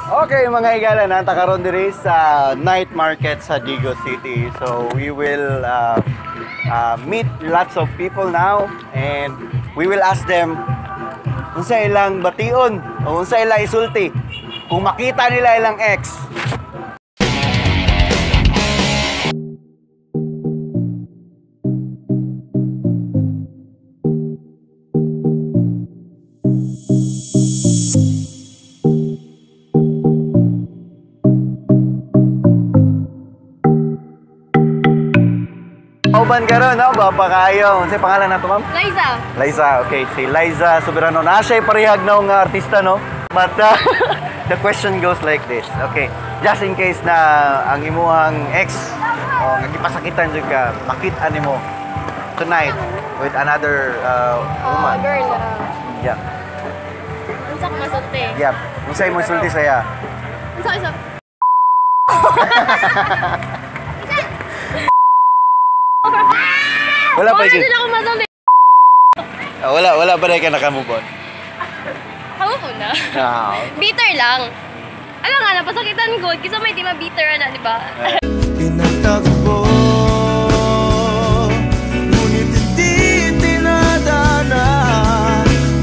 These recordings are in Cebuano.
Okay, mga higala, naa ta karon diri sa night market sa Digos City. So we will meet lots of people now and we will ask them unsa ilang bation o unsa ilang isulti kung makita nila ilang ex. Kauban karon, no? Bapa kayo. Unsay pangalan nato, ma'am? Liza. Liza, okay. Si Liza Soberano. Na siya parehag na nga artista, no? But the question goes like this. Okay. Just in case na ang imuhang ex o nga gipasakitan jud ka, makita nimo tonight with another woman. Girl. Yeah. Unsa ka masulti? Yeah. Unsay mo sulti sa iya? Unsa isa? Wala pa Wala gyud. din ako masulti. Ah, wala pa ka naka-move on. Kamove on na. No. Bitter lang. Alam nga, napasakitan ko. Kisa may di ma-bitter na, di ba? Pinagtagpo, ngunit hindi tinadhana.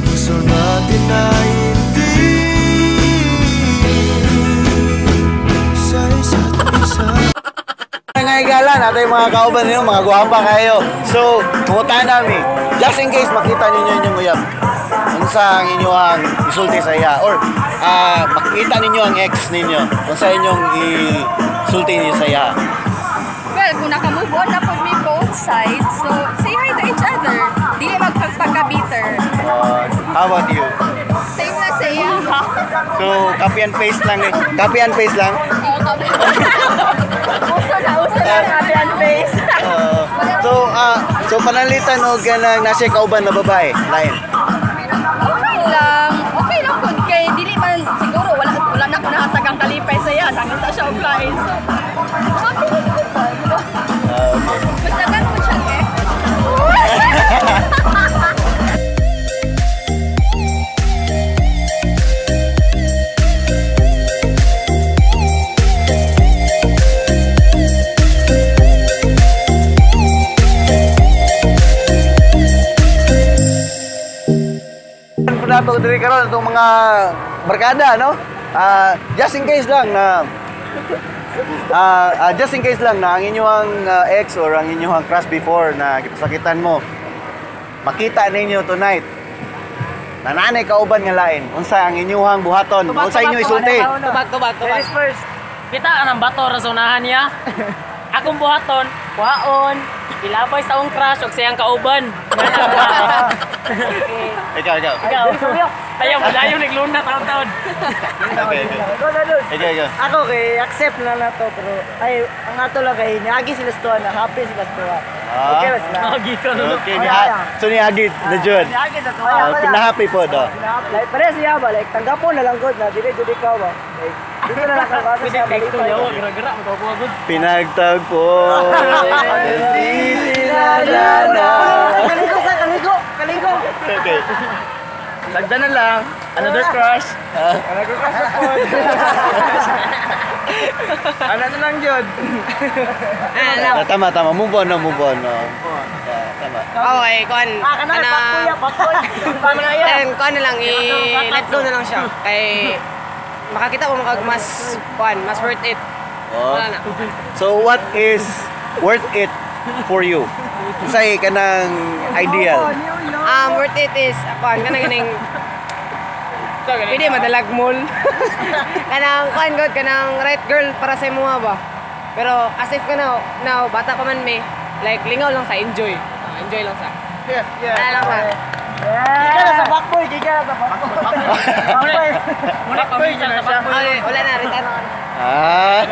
Puso natin ay hindi sa isa't isa. Mga higala, natin mga kauban ninyo, mga gwapa kayo. So, pumuntahan namin. Just in case makita ninyo inyong uyab, unsa ang inyong isulti sa iya or makita ninyo ang ex ninyo, unsa inyong isulti ninyo sa iya. Well, kung naka-move on na po mi both sides, so say hi to each other. Dili magpagpagka-bitter. How about you? Same na sa iya. So, copy and paste lang eh. Copy and paste lang. Oo, copy. Uso na copy and paste. So panalitan og kanang nasa kauban na babae, lain. Okay lang. Okay lang pud kay dili man siguro wala na ko nahatagang kalipay sa iya, nakita siya og lain. So, happy na ko ba? Okay. Mas dagan po siya eh. Nato diri karon itong mga barkada, no? Just in case lang na ang inyong ex or ang inyong crush before na gipasakitan mo, makita ninyo tonight na nanay kauban nga lain, unsa ang inyong buhaton, unsa inyong isulti? Tubag. First. Kita ang bato rasunahan niya. Akong buhaton, kuhaon, ilabay sa akong crush og siyang kauban. Ikaw. Ikaw. Ayaw, malayo nagluna taon-taon. Okay. Ikaw. Ako kay accept na na to, pero ay ang ato lang kay niagi sila sa tuwa na happy sila sa tuwa. Okay ra sila. Agi ka no. Okay, so niagi na jud. Niagi sa tuwa. Pinahappy po do. Like pare siya ba, like tanggapon na lang gud na dili jud ikaw ba. Like dito na lang ka basta siya Pwede balita. yawa, gara-gara, magkakuha gud. Pinagtagpo. Hindi tinadhana. Kaligo sa kaligo, kaligo. Okay. Lagdan na lang. Another crush. Another crush na po. Ano na lang yun? Tama. Move on, no? Move on, no? Yeah, tama. Okay, kuan. Ah, kana pakkuya, pakkuya. Then kuan na lang i-let go na lang siya. Kay makakita mo makag mas kuan, mas worth it. Oh. Wala na. So, what is worth it for you? Unsay kanang ideal? Worth it is kuan kanang ganing pwede madalag mall. Kanang kuan god, kanang right girl para sa imo ba. Pero as if ka now bata pa man me, like lingaw lang sa enjoy. Enjoy lang sa. Yes, yes. Wala lang sa. Gikan na sa backboy, gikan na sa backboy. Backboy. Muna paminsan sa backboy. Okay, wala na return na. Ah.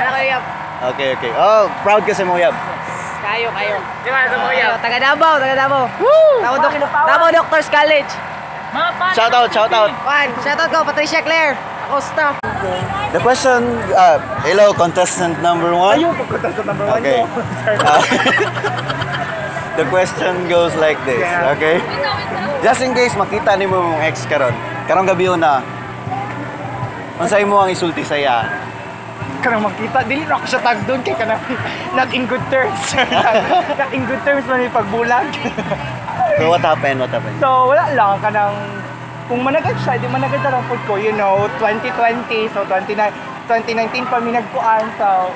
Wala kayo yap. Okay. Oh, proud ka sa mo yab. Kayo. Di ba sa mga Kayo, taga Davao, taga Davao. Woo! Davao Doctors College. Shout out, shout out. Juan, shout out ko Patricia Claire Acosta. The question, hello, contestant number one. Ayun, contestant number one. Okay. The question goes like this, okay? Just in case makita nimo mong ex karon, karong gabi na, Unsa imo ang isulti sa iya? Kanang makita, dili na ako siya tagdon kay kanang not in good terms. Not in good terms man yung pagbulag. So what happened? What happened? So wala lang, kanang kung managad siya, di managad na lang pud ko, 2020, so 29, 2019 pa mi nagkuan, so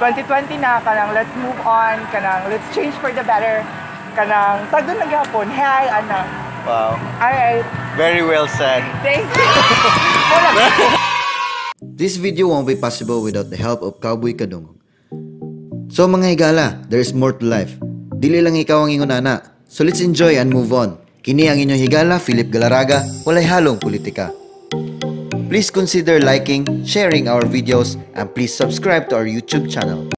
2020 na, kanang let's move on, kanang let's change for the better, kanang tagdon na gyapon, hi, ana. Alright. Very well said. Thank you. Wala. This video won't be possible without the help of Cowboy Kadungog. So mga higala, there's more to life. Dili lang ikaw ang ingon ana. So let's enjoy and move on. Kini ang inyong higala, Philip Galaraga, walay halong politika. Please consider liking, sharing our videos, and please subscribe to our YouTube channel.